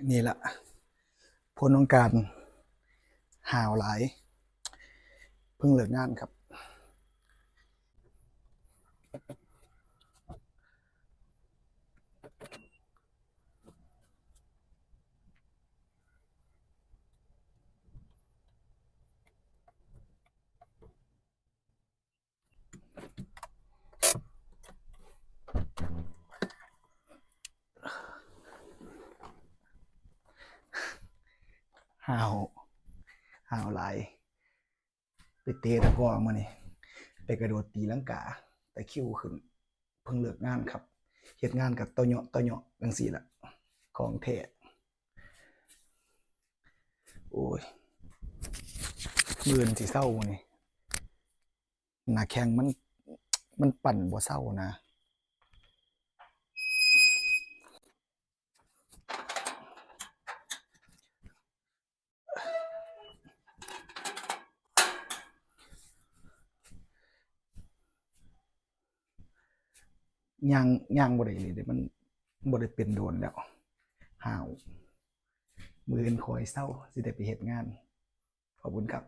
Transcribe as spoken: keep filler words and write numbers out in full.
นี่ละ ผลของการห้าวหลาย เพิ่งเลิกงานครับ ห้าว ห้าวหลาย ไปเตะตะกร้อมื้อนี้ ไปกระโดดตีลังกา ตะคริวขึ้น เพิ่งเลิกงานครับ เฮ็ดงานกับต่อเหยาะต่อเหยาะจังซี่ล่ะ ของแท้ โอ้ย มื้ออื่นสิเซามื้อนี้ หน้าแข้งมัน มันปั่นบ่เซานะ ย่าง ย่างบ่ได้เลยเด้ มันบ่ได้เป็นโดนแล้ว ห้าว มื้ออื่นค่อยเซา สิได้ไปเฮ็ดงาน ขอบคุณครับ